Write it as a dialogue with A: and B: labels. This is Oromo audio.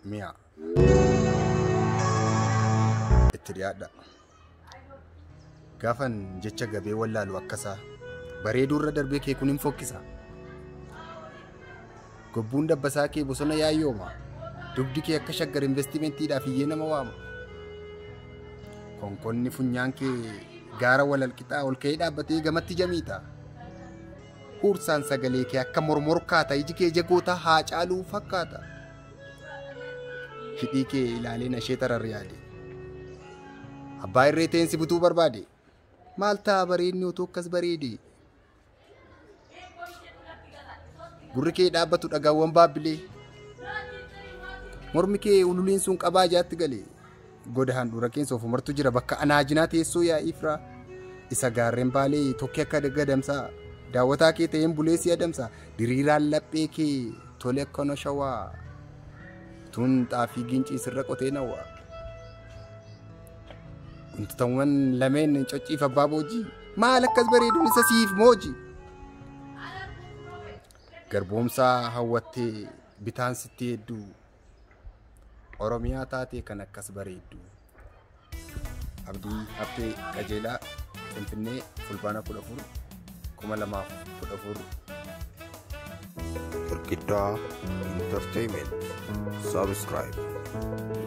A: Mi'a. Itti dhiyaadha. Gaafan jecha gabee wallaalu akkasaa bareeduurra darbee kee kun hin fokkisa. Gobbuun dabbasaa kee bosona yaayyooma. Dugdi kee akka shaggar investimentiidhaaf iyyee nama waama. Konkonni funyaan kee gaara walalqixaa ol ka'ee dhaabbatee gamatti jamiita. Huursaan sagalee kee akka mormorkaata, iji kee jagootaa haa caaluu fakkaata. Hidhii kee ilaaleen ashee tararri yaade. Abbaa irree teensi butuu barbaade. Maal ta'a bareedni otoo akkas bareede? Gurri kee dhaabbatu dhagaawwan baabbilee. Mormi kee ululiin sun qabaa ijaatti gale. Goda handhuura keessa ofumartu jira bakka anaajinaa teessoo yaa'ii firaa. Isa gaarreen baalee tokkee akka gadamsaa. Daawwataa kee ta'een bulee si adamsa. Diriiraan laphee kee tole akka shawaa. Tun xaafii gincii sirra qotee nawaa. Wantootawwan lameen cocciif abbaa boojii. Maal akkas bareeduun isa siif mooji. Garboomsaa hawwattee bitaan sitti hedduu. Oromiyaa taatee kan akkas bareeddu. Abdii Haftee Qajeelaa, Finfinnee, Fulbaana 14, 2014.
B: Girgiddaa Entertainment. Subscribe.